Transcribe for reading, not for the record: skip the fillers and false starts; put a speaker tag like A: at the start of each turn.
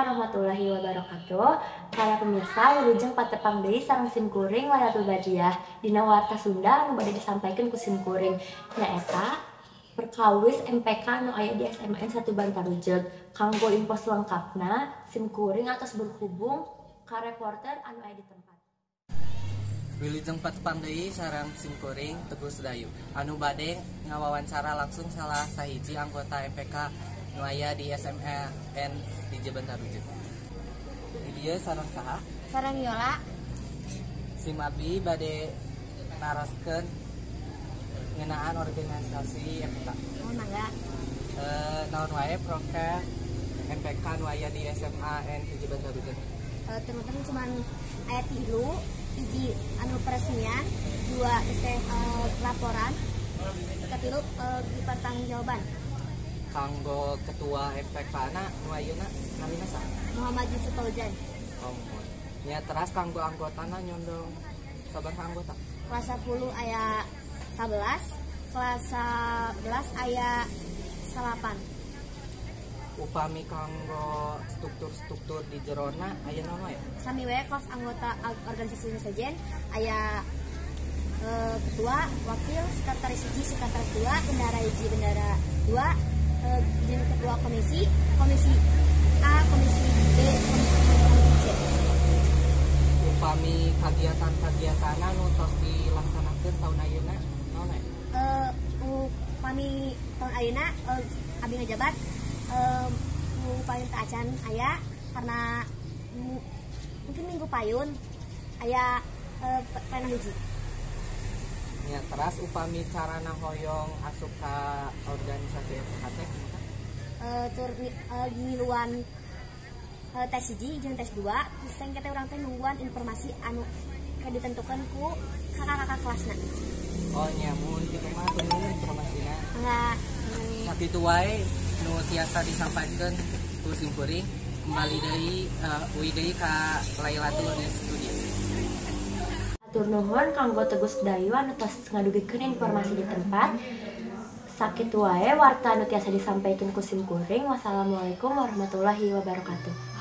A: Warahmatullahi wabarakatuh. Para pemirsa, wilujeng patepang deui sareng sim kuring, Lailatul Badiah, dina Warta Sunda anu bade disampaikan ku sim kuring, nyaeta perkawis MPK anu aya di SMAN 1 Bantarujeg. Kanggo info selengkapna, sim kuring atos berhubung ka reporter anu aya di tempat.
B: Wilujeng patepang deui sareng simkuring, Teguh Sedayu, anu bade ngawawancara langsung salah sahiji anggota MPK nu aya di SMAN hiji Bantarujeg. Di dieu sareng saha?
C: Sareng Yola.
B: Sim abdi bade naroskeun ngeunaan organisasi MPK.
C: Oh, mangga.
B: Naon wae proker MPK nu aya di SMAN hiji Bantarujeg?
C: Teman-teman, cuman aya tilu: hiji anu peresmian, dua teh laporan, katilu dipertanggungjawaban.
B: Kanggo ketua MPK na nu ayeuna namina saha?
C: Muhammad Yusuf Fauzan.
B: Oh, muhun. Nya, teras kanggo anggotana nyondong sabaraha anggota?
C: Kelas 10 aya 11, kelas 11 aya 8.
B: Upami kanggo struktur-struktur di jerona aya naon wae?
C: Sami we kos anggota organisasi sejen, aya ketua, wakil, sekretaris hiji, sekretaris dua, bendara hiji, bendara dua, jeung ketua komisi, komisi A, komisi B, komisi C, komisi C.
B: Upami kagiatan-kagiatan anu tos dilaksanakeun tahun ayeuna naon wae?
C: Upami tahun ayeuna abdi ngajabat, minggu payun teu acan aya karena mungkin minggu payun aya pleno hiji.
B: Nya, teras upami carana hoyong asup ka organisasi MPK teh kumaha?
C: Tur ngiluan tes hiji jeung tes dua, terus teh kita urang teh nungguan informasi anu keur ditentukan ku kakak-kakak kelasna.
B: Oh nya, mun kitu mah tunggu informasina.
C: Enggak.
B: Sakitu wae nu tiasa disampaikan ku simkuring. Kembali deui, uih deui ka Lailatul di studio.
A: Hatur nuhun kanggo Teguh Sedayu anu tos ngadugikeun informasi di tempat. Sakitu wae warta anu tiasa disampaikan ku sim kuring. Wassalamualaikum warahmatullahi wabarakatuh.